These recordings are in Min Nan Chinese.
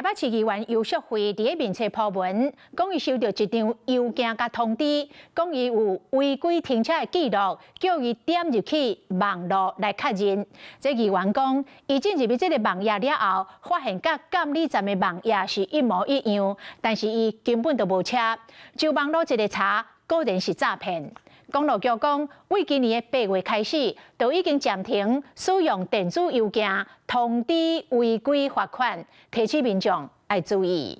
北市議員游淑慧佇咧面冊 po 文，講伊收到一張郵件佮通知，講伊有違規停車的記錄，叫伊點入去網路來確認。這議員講，伊進入去這个網頁了後，發現佮監理站的網頁是一模一樣，但是伊根本就無車。就網路一个查，果然是詐騙。公路局講，對今年的8月開始，就已經暫停使用電子郵件通知違規罰款，提醒民眾愛注意。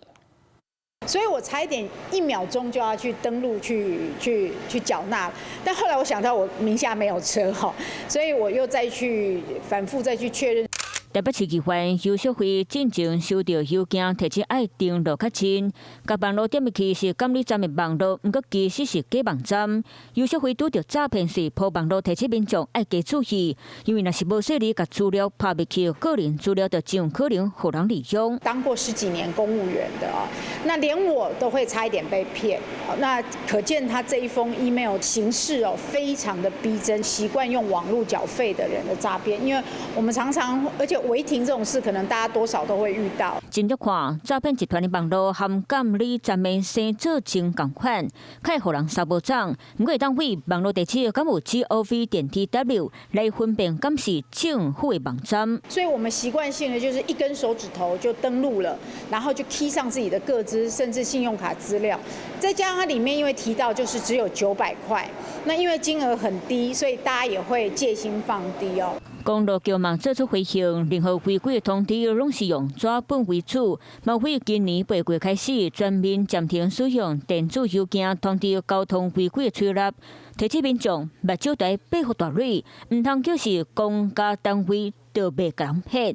所以我差一點一秒鐘就要去登錄去繳納，但後來我想到我名下沒有車哈，所以我又再去反覆再去確認。台北市議員游淑慧進前收到郵件，提醒愛登錄確認，共網路點入去是監理站的網路，毋過其實是假網站。游淑慧拄著詐騙時，鋪網路提醒民眾愛加注意，因為若是無細膩共資料拍入去，個人資料就真有可能予人利用。當過十幾年公務員的啊，那連我都會差一點被騙，那可見他這一封 email 形式哦，非常的逼真，習慣用網路繳費的人的詐騙，因為我們常常而且違停這種事，可能大家多少都會遇到。真足看，詐騙集團的網路和監理站的生做真仝款，較會予人相無仝。毋過會當對網路地址敢有 gov.tw 來分辨，敢是政府的網站。所以我們習慣性的就是一根手指頭就登錄了，然後就 key 上自己的個資，甚至信用卡資料。再加上它裡面因為提到就是只有900塊，那因為金額很低，所以大家也會戒心放低哦。公路局嘛做出回應，任何違規的通知攏是用紙本為主。嘛對今年8月開始全面暫停使用電子郵件通知交通違規的催納，提醒民眾目睭著愛擘予大蕊，毋通叫是公家單位就袂共人騙。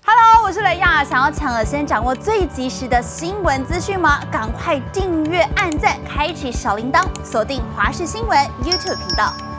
Hello，我是雷亞，想要搶先掌握最及時的新聞資訊嗎？趕快訂閱、按讚、開啟小鈴鐺，鎖定華視新聞 YouTube 頻道。